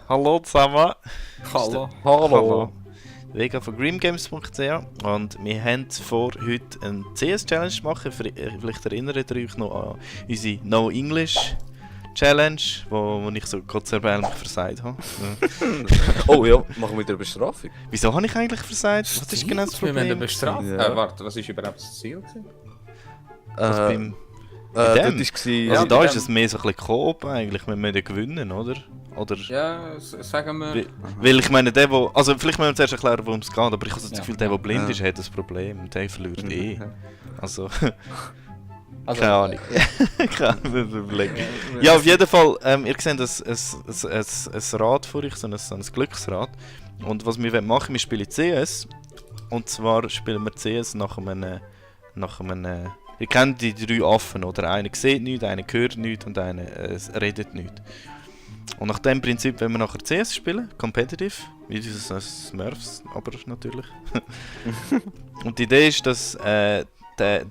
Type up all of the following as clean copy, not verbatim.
Hallo zusammen. Hallo. Hallo. Vega von greengames.ch und wir haben vor, heute eine CS-Challenge zu machen. Vielleicht erinnert ihr euch noch an unsere No English Challenge, wo ich so kurz erbärmlich versagt habe. Oh ja, machen wir wieder eine Bestrafung. Wieso habe ich eigentlich versagt? Was ist genau das Wir Problem? werden bestraft. Ja. Warte, was ist überhaupt das Ziel? Was beim... Dort dem? war... Also Ja, da bei ist dem. es mehr so ein bisschen Coop eigentlich, wenn wir gewinnen, oder? Oder... Ja, sagen wir. Weil ich meine, der, wo... Also vielleicht müssen wir zuerst erklären, worum es geht, aber ich habe so das Ja. Gefühl, der blind Ja. ist, hat das Problem. Der verliert eh. Also... Also, Keine Ahnung. Keine Ahnung, überlegen. Ja, auf jeden Fall, ihr seht ein Rad vor euch, so ein Glücksrad. Und was wir machen wollen, wir spielen CS. Und zwar spielen wir CS nach einem... Ihr kennt die drei Affen, oder? Einer sieht nichts, einer hört nichts und einer redet nichts. Und nach dem Prinzip wollen wir nachher CS spielen, competitive, wie dieses Smurfs, aber natürlich. Und die Idee ist, dass der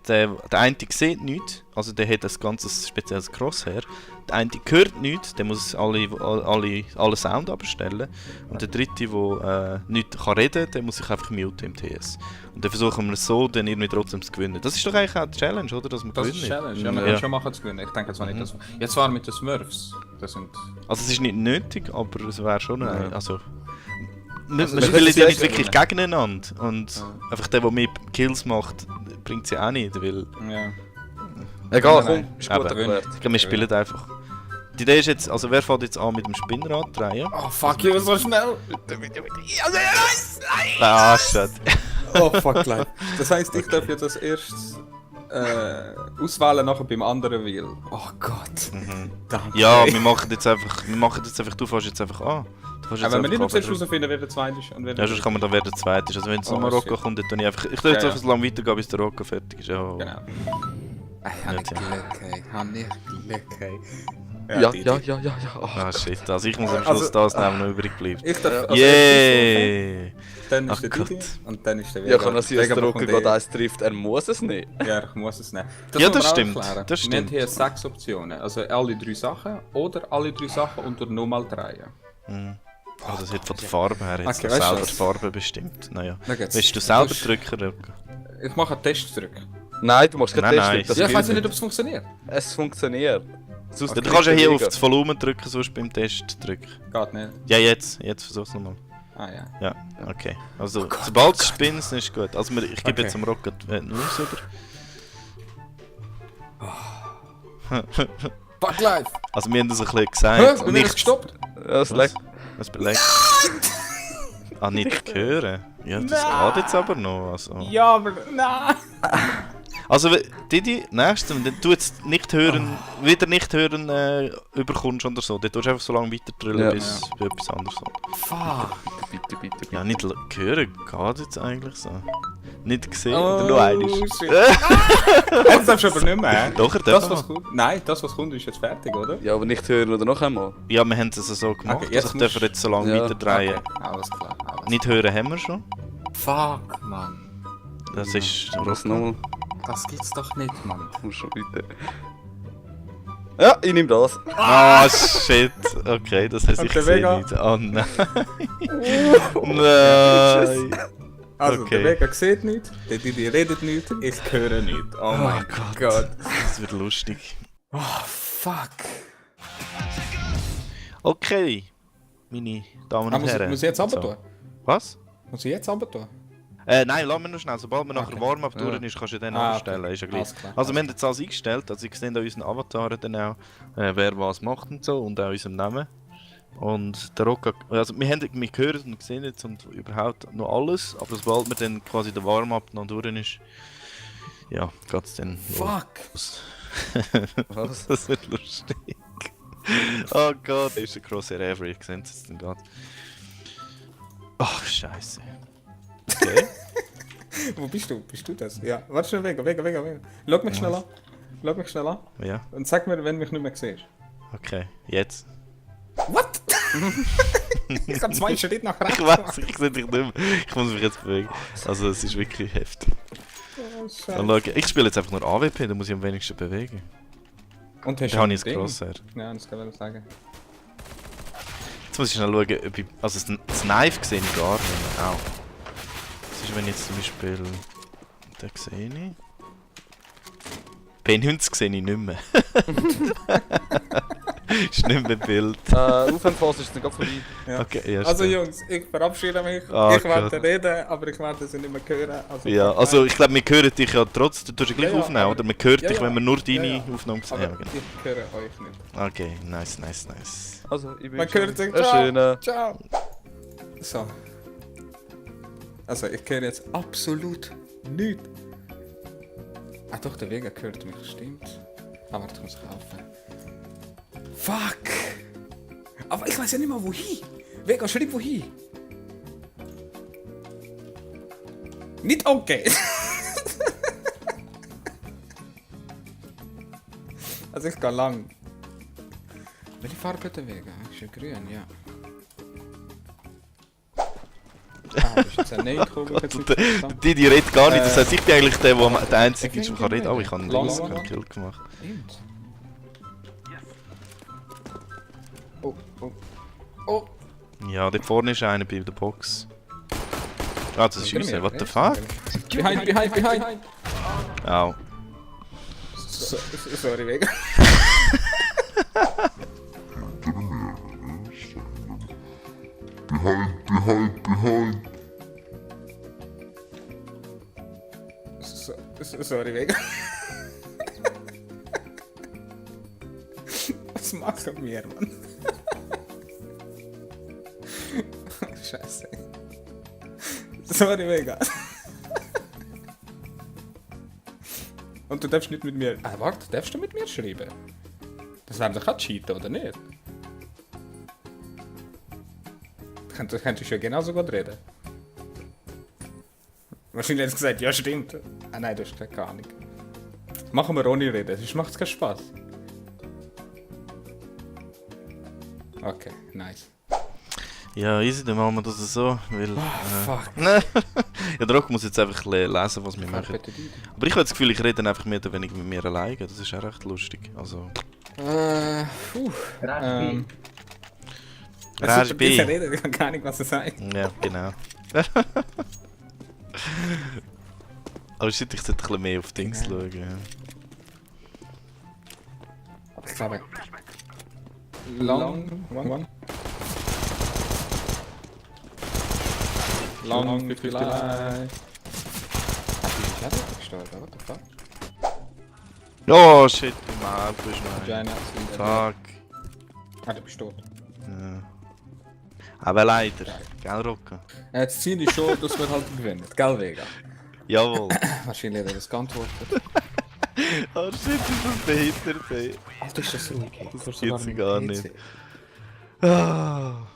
eine sieht nichts, also der hat ein ganzes spezielles Crosshair. Der eine hört nichts, der muss alle Sound abstellen. Und der dritte, der nichts reden kann, der muss sich einfach muten im TS. Und dann versuchen wir es so, dann irgendwie trotzdem zu gewinnen. Das ist doch eigentlich auch die Challenge, oder? Dass wir das ist gewinnen. Challenge. Ja, wir können schon machen zu gewinnen. Ich denke, es war nicht das. Jetzt war mit den Smurfs. Das sind. Also es ist nicht nötig, aber es wäre schon Ja. Also Also, wir wenn spielen das ja nicht jetzt wirklich gewinnen. gegeneinander. Und einfach der mehr Kills macht, bringt sie auch nicht, weil... Ja. Egal, Nein, komm, ist gut Eben. erklärt. Ich glaube, wir spielen einfach. Die Idee ist jetzt, also wer fängt jetzt an mit dem Spinnrad drehen? Oh fuck, you so schnell! Ah, shit. Oh fuck, live. Das heisst, ich darf jetzt als erstes auswählen, nachher beim anderen Wheel. Oh Gott. Danke. Ja, wir machen jetzt einfach, du fährst jetzt einfach an. Du fährst jetzt Aber wenn wir nicht noch einfach zuerst an. herausfinden, wer der Zweite ist und wer Ja, sonst kann man dann wer der Zweite ist. Also wenn jetzt Oh, nochmal Rocco shit. kommt, dann tue ich einfach... Ich tue jetzt Ja, einfach so lange weitergehen, bis der Rocco fertig ist. Ja. Genau. Ich habe nicht Ja, Glück, ey. Ich habe nicht Glück, ey. Ja. Oh, Ah, shit. Also ich muss am Also- Schluss das nehmen, was übrig bleibt. Ich darf als Yay! erstes dann Ach ist der Gott. Didi und dann ist der Ja, kann es sein, dass Vega der Rocker bekommt gerade eh- eins trifft, er muss es nicht. Ja, ich muss es nehmen. Ja, muss man das auch stimmt, erklären. das Wir stimmt. haben hier 6 Optionen. Also alle 3 Sachen oder alle 3 Sachen unter nochmal 3. Oh, das hat von der Farbe her jetzt Okay, noch weißt du selber was? die Farbe bestimmt. Naja. Schau jetzt. Willst du selber Das ist- drücken, Rocco? Ich mache einen Testdruck. Nein, du machst keinen Nein, Test. nein. das Ja, ich gilt weiß ja nicht, ob es funktioniert. Es funktioniert. Sonst Ja, du kannst ja hier auf bewegen. das Volumen drücken, sonst beim Test drücken. Geht nicht. Ja, jetzt versuch's nochmal. Ah ja. Ja, okay. Also, sobald es spinnt, ist gut. Also, ich gebe Okay. jetzt dem Rocco die Nuss über. Fuck live! Also, wir haben das ein bisschen Hä? gesagt. Bin ich jetzt gestoppt? Ja, das Was? leckt. Was belegt? Ah, nicht hören? Ja, das geht jetzt aber noch. Also, Ja, aber nein! also Didi, nächstes, wenn du jetzt nicht hören, wieder nicht hören überkommst oder so, dann tust du einfach so lange weiter drillen, Ja. bis etwas anderes kommt. Fuck! Bitte. Ja, nicht hören geht jetzt eigentlich so. Nicht gesehen Oh, oder nur einmal. shit. Jetzt darfst du aber nicht mehr. Doch, er Das, darf was mal. kommt. Nein, das, was kommt, ist jetzt fertig, oder? Ja, aber nicht hören oder noch einmal. Ja, wir haben es also so gemacht, Okay, dass jetzt ich darf musst- jetzt so lange Ja. weiter drehen. Okay, alles klar. Alles. Nicht hören haben wir schon. Fuck, Mann. Das ist Was nochmal? Das gibt's doch nicht, Mann. Komm schon bitte. Ja, ich nehme das. Ah, shit. Okay, das heißt, Und ich der sehe Vega? nicht. Oh nein. Nein. Also, Okay. der Vega sieht nichts, der Didi redet nichts, ich höre nichts. Oh mein Gott. Das wird lustig. Oh, fuck. Okay, meine Damen Ah, und Herren. muss ich jetzt runter So. tun? Was? Muss ich jetzt runter tun? Nein, lass mich noch schnell. Sobald man nachher Okay. Warm-up durch Ja. ist, kannst du den Ah, abstellen. okay. Ist ja gleich. Alles klar, Also, wir haben alles jetzt alles eingestellt. Also, ich sehe da unseren Avataren dann auch, wer was macht und so. Und auch unseren Namen. Und der Rocco. Also, wir hören und sehen jetzt und überhaupt noch alles. Aber sobald man dann quasi der Warm-up noch durch ist, ja, geht's dann Fuck. los. Was? Das wird lustig. Oh Gott, das ist der grosse Reverie. Ich sehe es jetzt dann gerade. Ach, Scheiße. Okay. Wo bist du? Bist du das? Ja. Warte schnell, Vega. Schau mich schnell an. Schau mich schnell an. Ja, Und sag mir, wenn du mich nicht mehr siehst. okay. Jetzt. What? Ich habe 2 Schritte nach rechts Ich weiß, ich sehe dich nicht mehr. Ich muss mich jetzt bewegen. Also, es ist wirklich heftig. Oh, Scheiße. Dann schau, ich spiele jetzt einfach nur AWP, dann muss ich am wenigsten bewegen. Und hast Dann habe du ich das ein Ding? Crosshair. Ja, das kann ich sagen. Jetzt muss ich schnell schauen, ob ich... Also das Knife sehe ich gar nicht mehr. Au. Was ist, wenn ich jetzt zum Beispiel... Den sehe ich... Penhunds sehe ich nicht mehr. Ist nicht mehr Bild. Aufwärmphase ist nicht gerade vorbei. Ja. Okay, ja, Also stimmt. Jungs, ich verabschiede mich. Ah, ich werde Gott. reden, aber ich werde sie nicht mehr hören. Ja, also ich glaube, wir hören dich ja trotzdem. Du tust ja gleich Ja, ja, aufnehmen, aber- oder? Man hört Ja, dich, ja. wenn wir nur deine Ja, ja. Aufnahme sehen. Aber Ja, genau. ich höre euch nicht. Okay, nice. Also, ich Man wünsche hört sich. einen schönen... Ciao. So. Also, ich höre jetzt absolut nichts. Ah doch, der Vega hört mich, stimmt. Aber warte, ich muss kaufen. Fuck! Aber ich weiß ja nicht mal wohin. Vega, schreib wohin. Nicht okay. Also ich gehe lang. Welche Farbe hat der Vega? Ist ja grün, ja. Ah, das ist jetzt ein Nein-Kugel. Die redet gar nicht, das heisst, ich bin eigentlich der Einzige, der kann reden. Oh, ich habe einen Lang, riesigen lang. Kill gemacht. Stimmt. Oh, oh. Oh! Ja, dort vorne ist einer bei der Box. Ah, das ist Hinter uns. mir, What the rechts, fuck? hinter mir. Behind! Au. Sorry, Vega. Sorry, Vega. Was machen wir, Mann? Scheiße. Sorry, Vega. Und du darfst nicht mit mir... Ah, warte, darfst du mit mir schreiben? Das wäre doch auch cheaten, oder nicht? Du könntest ja genauso gut reden. Wahrscheinlich hast du gesagt, ja stimmt. Ah nein, du hast keine Ahnung. Machen wir ohne reden, sonst macht es keinen Spaß. Okay, nice. Ja, easy, dann machen wir das so, weil... Fuck. Ja, der Rock muss jetzt einfach lesen, was wir machen. Bitte die. Aber ich habe das Gefühl, ich rede einfach mehr oder weniger mit mir alleine. Das ist auch recht lustig. Also... Ähm... Raspi. Ich habe keine Ahnung, was er sagt. Ja, genau. Aber shit, ich sollte ein bisschen mehr auf Dings schauen. Ja. Ich glaube... Long... One. Long 50 life. Ah, die ist auch gestorben, what the fuck? Oh shit, im Auto ist noch ein. Giant Fuck. Ah, du bist tot. Ja. Aber leider. Gell, Rocco? Das Ziel ist schon, dass wir halt gewinnen. Gell, Vega? Jawohl. Wahrscheinlich hat er das geantwortet. Oh shit, ist das behindert, ey. Alter, ist das ruhig, ey. Das gibt's ja gar nicht. Ah.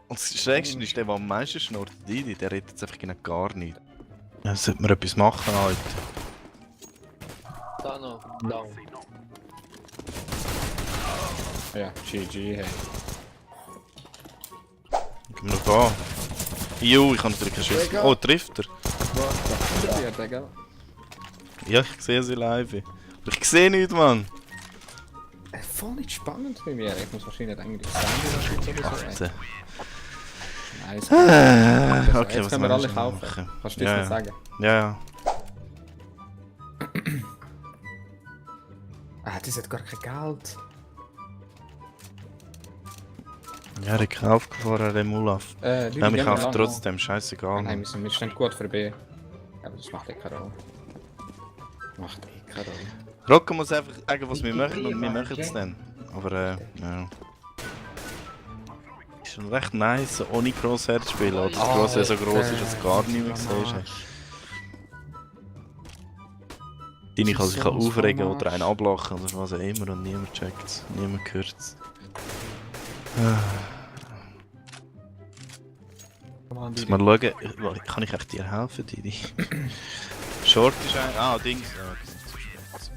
Und das Schrägste ist der, der am meisten schnurrt, Didi, der redet jetzt einfach genau gar nicht. Ja, sollte man etwas machen, Alter. Da noch, down. Ja, GG, hey. Gehen wir noch an. Jo, ich kann natürlich keinen Schuss. Oh, trifft er? Ja, gell? Ja, ich sehe sie live. Aber ich sehe nichts, Mann. Voll nicht spannend bei mir. Ich muss wahrscheinlich Englisch sagen oder so. Warte. Nice. Okay, Jetzt was können wir soll alle ich kaufen. machen? Kannst du das Ja, nicht sagen? Ja. Ah, das hat gar kein Geld. Ja, der kauft vorher den Mulaf. Leute, Nein, ich gehen wir kaufe lang. trotzdem, scheißegal. Nein, wir stehen gut vorbei. Aber das macht eh keine Rolle. Macht eh keine Rolle. Rocco muss einfach sagen, was wir machen und wir machen es dann. Aber ja. Ist schon recht nice, so ohne Crosshair zu spielen. Oder das Crosshair so groß ist, dass du gar nicht mehr siehst. Deine kann sich aufregen oder einen ablachen oder was auch immer und niemand checkt es, niemand hört es. Muss mal schauen, kann ich echt dir helfen, Didi? Short ist ein... Ah, Dings. Ja, okay, zu spät.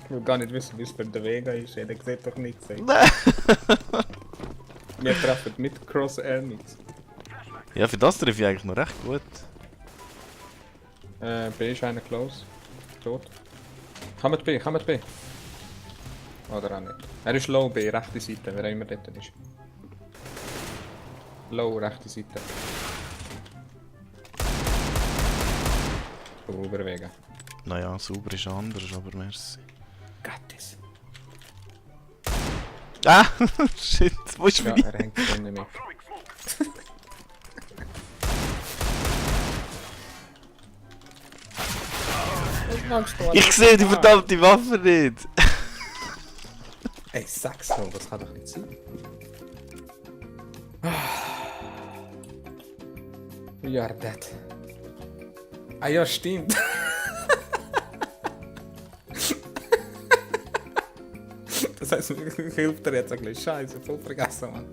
Ich will gar nicht wissen, wie es für den Vega ist. Er sieht doch nichts. ey. Nein! Wir treffen mit Crosshair nichts. Ja, für das treffe ich eigentlich noch recht gut. B ist einer close. Tot. Kann mit B, kann mit B. Oder auch nicht. Er ist low B, rechte Seite, wer auch immer dort ist. Low, rechte Seite. Überwegen. Naja, sauber ist anders, aber merci. Gattis. Ah! Shit, wo ist Ja, mein... er hängt drin mit. Ich sehe die verdammte Waffe nicht! Ey, sag's doch, das kann doch nicht sein. We are dead. Ah ja, stimmt. Das heißt, mir hilft er jetzt ein bisschen. Scheiße, voll vergessen, Mann.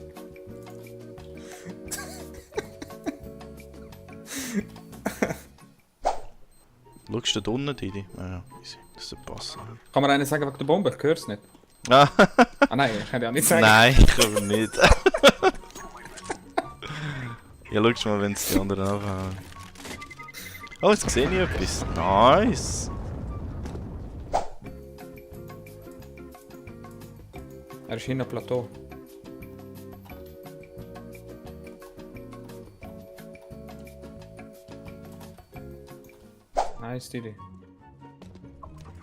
Schaust du da unten, Didi? Ah ja, easy. Das sollte passen. Kann man einen sagen wegen der Bombe? Ich hör's nicht. Ah, Ah nein, ich kann ja nicht sagen. nein, ich glaube nicht. Ja, schau mal, wenn es die anderen anfangen. Oh, jetzt sehe ich etwas. Nice! Er ist hinten am Plateau. Nice, Didi.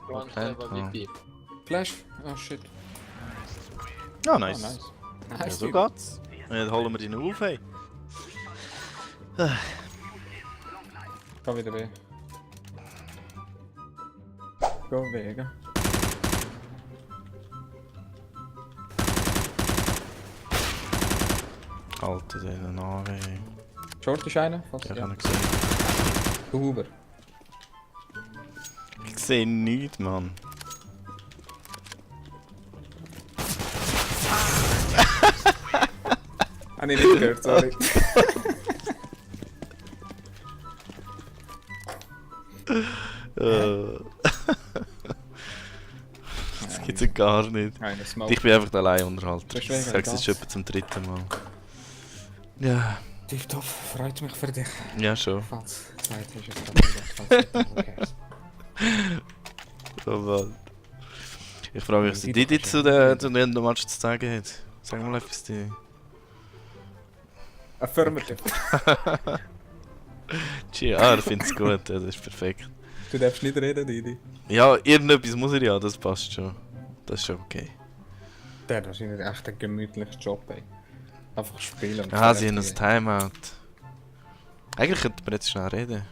One Okay, have a cool. VP. Flash? Oh shit. Ah, Oh, nice. nice. Ja, Nice, so Didi. geht's. Ja, dann holen wir die noch auf, hey. Ga wieder B. Go wegen. Alter, den an, hey. Short ist einer? Fast, Ja, ja. kann ich sehen. Huber. Ich sehe nichts, Mann. Habe ich nicht gehört, sorry. Das gibt's ja gar nicht. Eine Smoke. Ich bin einfach allein unterhalten. Das ist Ich wegen sag's jetzt Gas. schon etwa zum dritten Mal. Ja, Tipptopp, freut mich für dich. ja schon. Falls Zeit ist es gerade wieder. So bald. Ich frage mich, was die Didi zu den Match zu sagen hat. Sag mal etwas, die. Affirmative. Ja, er find's gut, ja, das ist perfekt. Du darfst nicht reden, Didi. Ja, irgendetwas muss er ja, das passt schon. Das ist schon okay. Der hat wahrscheinlich echt einen gemütlichen Job, ey. Einfach spielen und Ah, sie haben ein fertig. Timeout. Eigentlich könnten wir jetzt schnell reden.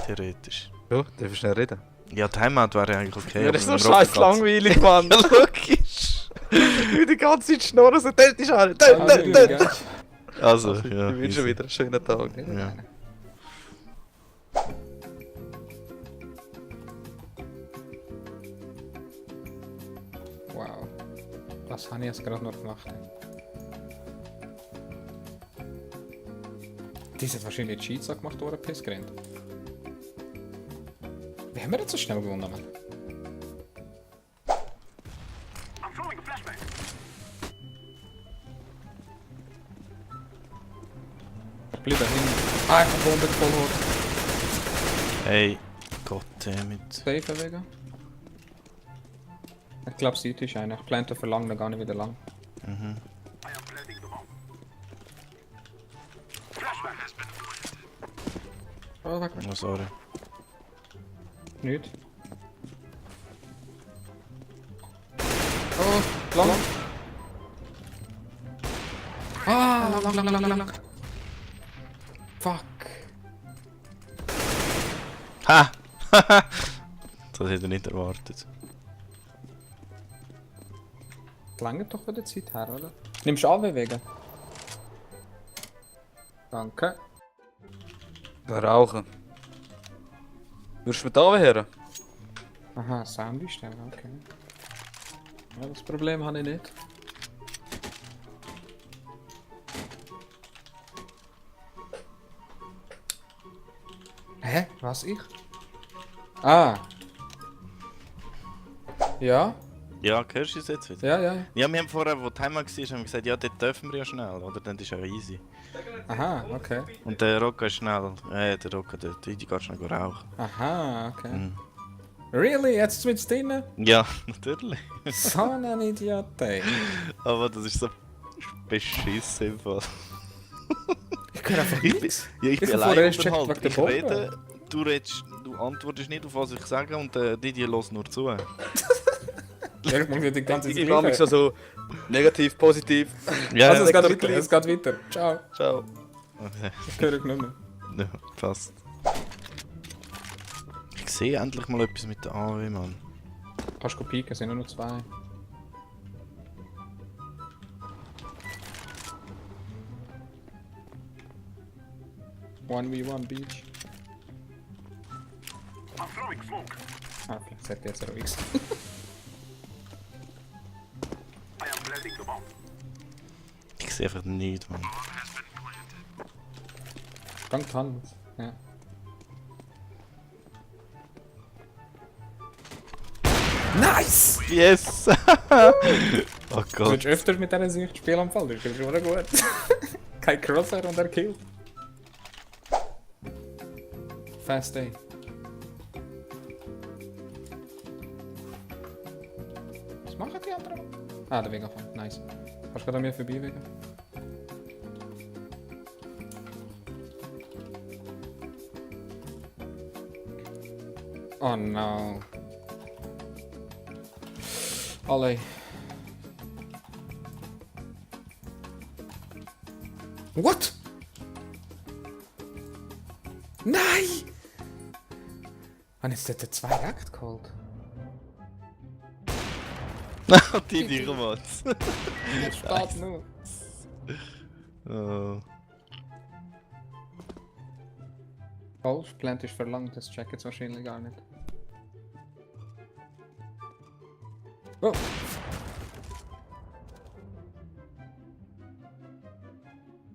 Theoretisch. Ja, darf ich schnell reden? Ja, Timeout wäre eigentlich okay. Ja, das ist so aber im Rocket scheiß langweilig, Mann. Ja, logisch. Wie die ganze Zeit schnurren, so dort ist einer, Ah, dort, Didi, dort, gell? dort. Also, Ich ja. wünsche easy. wieder einen schönen Tag. Nicht Ja. einer. Wow. Das habe ich jetzt gerade noch gemacht. Die hat wahrscheinlich Cheats gemacht, oder Piss gerannt. Wie haben wir jetzt so schnell gewonnen, Mann? Ich bleibe hin. Ah, ich hab Bombe voll. Hey, goddammit. Safe wegen. Ich glaube, City ist einer. Ich plante für lang, dann gar nicht wieder lang. Mhm. Oh, weg. Oh, sorry. Nicht. Oh, lang. Ah, lang. Fuck. Ha! Das hätte ich nicht erwartet. Lange doch von der Zeit her, oder? Nimmst du AW wegen? Danke. Rauchen. Würdest du mit da her? Aha, Sandwich, okay. Ja, das Problem habe ich nicht. Hä? Was ich? Ah. Ja? Ja, hörst du es jetzt wieder? Ja, ja. Ja, wir haben vorher, wo Timer war, haben wir gesagt, ja, dort dürfen wir ja schnell, oder? Dann ist ja easy. Aha, okay. Und der Rocco ist schnell, der Rocco, der Didi geht schnell rauchen. Aha, okay. Mhm. Really? Jetzt mit drinnen? Ja, natürlich. So ein Idiot, ey. Aber das ist so beschissen im Fall. Ich höre einfach Ich bin, nichts. ja, ich bin bin allein vorher gecheckt unterhalten. wegen der Ich Bombe. rede, du antwortest nicht auf was ich sage und die hört nur zu. Ja, ich mache die ganze Ich Zeit bin manchmal so negativ, positiv. Ja, Also, es ja, geht weiter. Es geht weiter. Ciao. Ciao. okay. Ich höre dich nicht mehr. Ja, passt. Ich sehe endlich mal etwas mit der AW, Mann. Kannst du pieken, es sind nur noch 2. One v one Beach. Ah, vielleicht sagt jetzt auch X. Ich sehe einfach nichts, Mann. Dank Hand. Ja. Nice! Yes! Oh Du Gott. willst öfter mit dieser Sicht spielen am Fall, das ist schon gut. Kein Crosshair und er killt. Fast day. Was machen die anderen? Ah, der Vega von. Nice. Kannst du gerade an mir vorbei, Vega? Oh no. Allee. What? Nein! Und jetzt hat er 2 Act geholt. Die komm jetzt. Er steht nur. Oh. Falsch, Plant ist verlangt, das check jetzt wahrscheinlich gar nicht. Oh!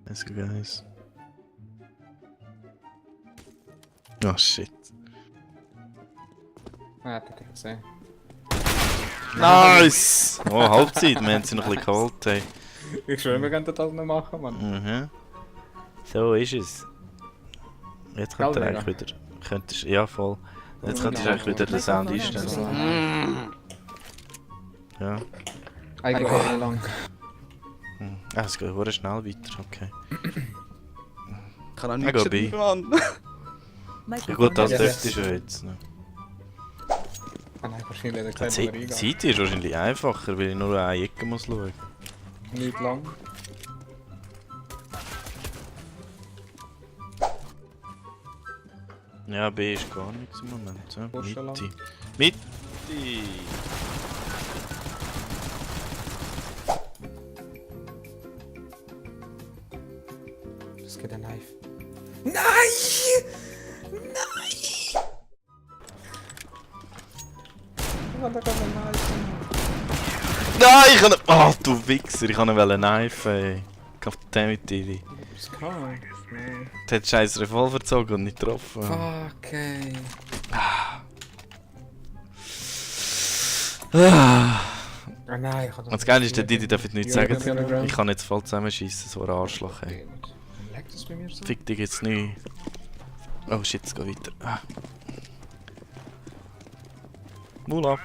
Let's go, guys. Oh shit. Ah, hat er gesehen. Nice! Oh, Halbzeit, wir haben sie noch ein bisschen geholt, ey. Ich schwöre, wir könnten das noch machen, Mann. Mhm. So ist es. Jetzt könnt ihr Gell, eigentlich wieder. Könntest, ja, voll. Jetzt könntest du eigentlich wieder den Sound einstellen. Ja. Eigentlich lang. Hm. Ah, es geht sehr schnell weiter, okay. Ich kann auch Ich nichts gehe schreiben, Mann. Ja gut, das Ja, dürfte schon jetzt. Ne? Ah nein, wahrscheinlich hat er Die gesagt, wo er Zeit ist wahrscheinlich einfacher, weil ich nur eine Ecke muss schauen. Nicht lang. Ja, B ist gar nichts im Moment. Ja. Wo ist schon lang? Mitte! Das geht ein Knife. Nein! Nein! Oh, da kommt ein Knife. Nein, ich kann nicht. Oh, du Wichser, ich kann ihn knifen, ey. Goddammit, Didi. Was kann? Du hättest scheiß Revolver gezogen und nicht getroffen. Fuck, ey. Ah. Ah nein, ich kann das Und das Geile ist, der Didi darf jetzt nichts Ja, sagen. ja, ja. Ich kann jetzt voll zusammenschießen, so ein Arschloch, ey. Leckt das bei mir so? Fick dich jetzt nicht. Oh shit, es geht weiter. Ah. Mula.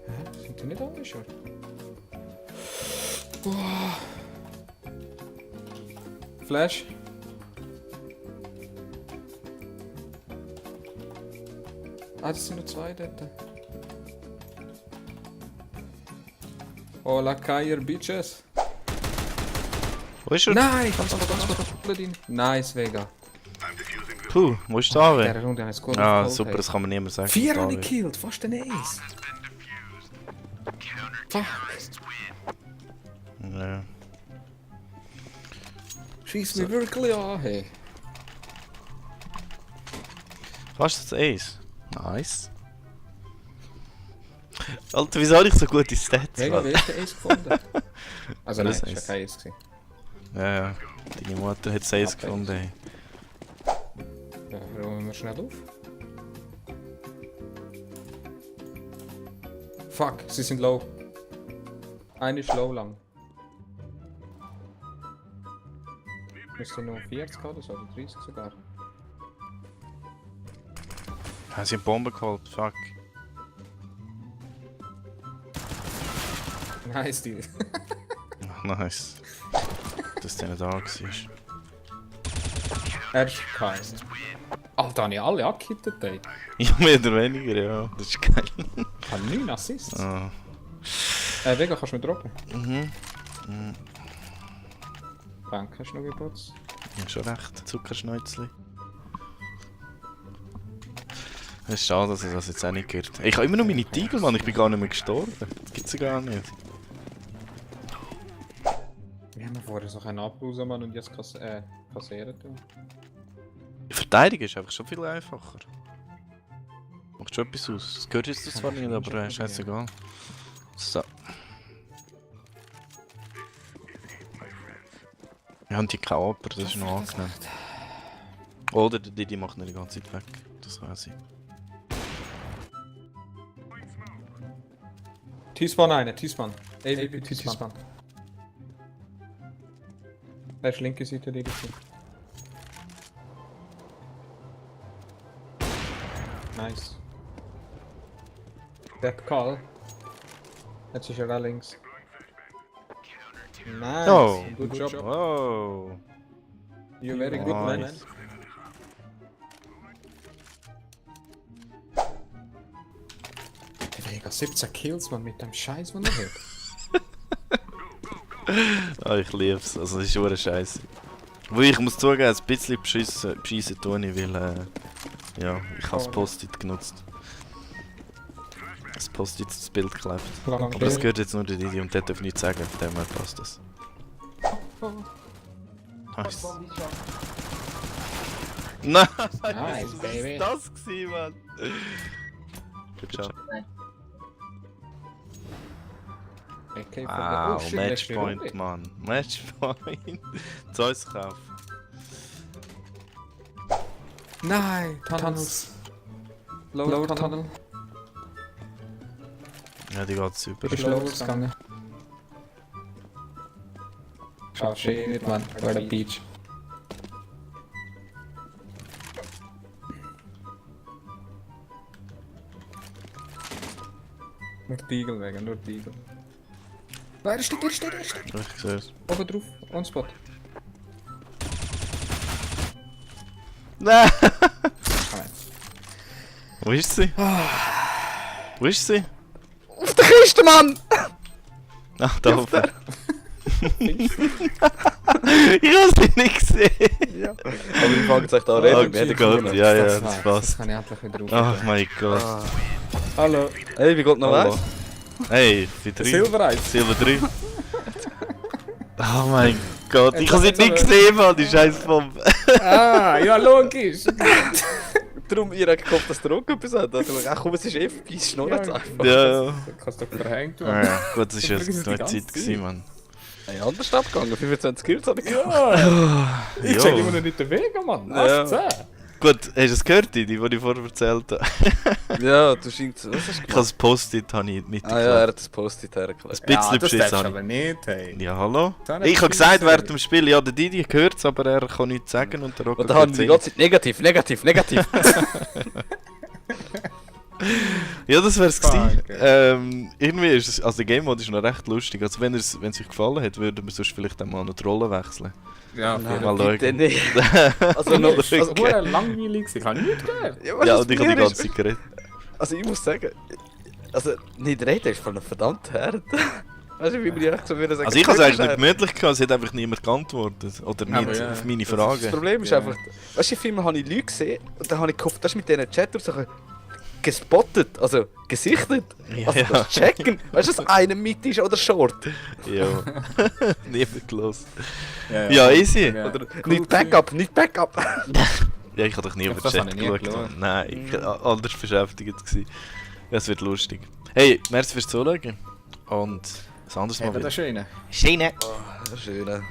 Hä? Sind die nicht alle schon? Flash. Ah, das sind nur 2 dort. Oh, la Kaier Bitches. Wo ist er? Nein, ganz gut. Nice, Vega. Puh, wo ist der Der Awe? Runde haben wir Squad Ah, aufgeholt, super, hey. das kann man niemand sagen. 4 Der habe ich Awe. gekillt, fast ein Ace. Fuck. Ja. Schieß mich wirklich an, hey. Fast das Ace. Nice. Alter, wieso habe ich so gute Stats? Vega, Mann? wie hast du den Ace gefunden? Also nein, Das das war Ace. kein Ace gewesen. Ja, ja. Deine Mutter hat das Ace Okay. gefunden, ey. Ja, räumen wir schnell auf. Fuck, sie sind low. Eine ist low lang. Ist noch 40 oder so, oder 30 sogar? Haben sie eine Bombe geholt? Fuck. Nice, Deal. Nice. Dass der nicht da war. Er ist kein. Alter, habe ich alle angehittet, ey. Ja, mehr oder weniger, ja. Das ist geil. Ich habe 9 Assists. Ah. Vega, kannst du mir droppen? Mhm. Danke, hast du noch geputzt? Ja, schon recht. Zuckerschneuzli. Es ist schade, dass ich das jetzt auch nicht gehört habe. Ich habe immer noch meine Tiegel, Mann. Ich bin gar nicht mehr gestorben. Das gibt's ja gar nicht. Wir haben vorher so einen ablosen, Mann, und jetzt kassieren. Verteidigen ist einfach schon viel einfacher. Macht schon etwas aus. Das gehört jetzt zwar nicht, aber scheißegal. So. Wir haben die keinen Oper, das ist noch angenehm. Oder der Didi macht nicht die ganze Zeit weg. Das kann sein. T-Spawn eine, T-Spawn. AVP T-Spawn. Er ist linke Seite, die ist. Nice. Dead Call. Jetzt ist er da links. Nice. Oh. Good job. Oh. You're very good, man. Nice. Der Vega 17 Kills, man, mit dem Scheiß, man er hat. Ah, ich lieb's. Also, das ist schon scheiße. Wo ich muss zugeben, ein bisschen beschissen tue ich, weil ja, ich habe das Post-it genutzt. Das Post-it ins Bild geklebt. Aber das gehört jetzt nur der Didi und der darf nichts sagen, von dem her passt das. Nice. Nein! Nice, Was baby. war das gewesen, Mann? Good job. Okay, Wow, shit, Matchpoint, letzte Runde. Mann. Matchpoint. Zeus kauf. Nein, Tunnels. Lower Tunnel. Ja, die geht super. Ist lower gegangen. Oh shit, man. Bei der Beach. Nur die Igel wegen, nur die Igel. Nein, er steht. Ich sehe es. Oben drauf, on spot. Nein! Komm jetzt. Wo ist sie? Wo ist sie? Auf der Kiste, Mann! Ach, da oben. Ich habe sie nicht gesehen. Ja. Aber ich fange jetzt an Oh reden. Gott, ja, das Das passt. kann ich endlich wieder Oh aufnehmen. mein Gott. Hallo. Hey, wie geht noch Hallo. was? Hey, die 3. Silbereis. Silber 3. Oh mein Gott, ich habe sie jetzt nicht aber- gesehen, Mann, die scheiß Bombe. Ah, ja logisch. Darum, ihr habt gehofft, dass der Rock etwas hat. Ach komm, es ist FP, schnurrt es einfach. Ja. Kannst du verhängt Ah, werden. ja. Gut, das ist Übrigens jetzt die noch ganze Zeit gewesen, Mann. Hey, anders abgegangen, 25 Kills habe ich gehabt. Ja. Ich check immer Ja. noch nicht den Weg, Mann. Ja. 18. Gut, hast du es gehört, die ich vorher erzählt habe? Ja, du scheinst... Was hast du Ich habe gemacht? das Post-it mit Ah ja, er hat das Post-it hergeklärt. Ein bisschen das beschissen darfst du habe aber nicht, hey. ich. Ja, hallo? Das hat Ich habe nicht gesagt viel während dem Spiel, ja, der Didi hört es, aber er kann nichts sagen und der Rocker Und da haben hört's die eh ganze Zeit negativ. Ja, das wär's Fuck, gewesen. Irgendwie ist es, also der Game Mode ist noch recht lustig. Also wenn es euch gefallen hat, würden wir sonst vielleicht einmal noch die Rolle wechseln. Ja, Nein, Mal bitte schauen. nicht. Also, Mal noch, schauen. Also, hure langweilig. Ich habe nichts gehört. weißt Ja, du, und ich was habe die mir ganze ist? Zeit geredet. Also ich muss sagen, also nicht reden ist von einem verdammten Herd. Weißt du, wie man echt so würde sagen. Also ich habe es eigentlich wirklich gemütlich gehabt, es hat einfach niemand geantwortet. Oder Aber nicht ja, auf meine Das Fragen. Problem ist Ja. einfach, weißt du, im Film habe ich Leute gesehen und dann habe ich gehofft, das ist mit diesen Chat-Ursachen gespottet, also gesichtet. Ja, Also ja. das checken. Weißt du, dass einer mit ist oder short? Ja. Niemand gelost. Ja, easy. Ja. Oder Cool nicht Backup, nicht Backup. Ja, ich habe doch nie auf den Das Chat habe ich nie geschaut. geschaut. Mann. Nein, ich war anders beschäftigt. Gewesen. Es wird lustig. Hey, merci fürs Zuschauen. Und ein anderes Mal Eben wieder. das Schöne. Schöne. Schön.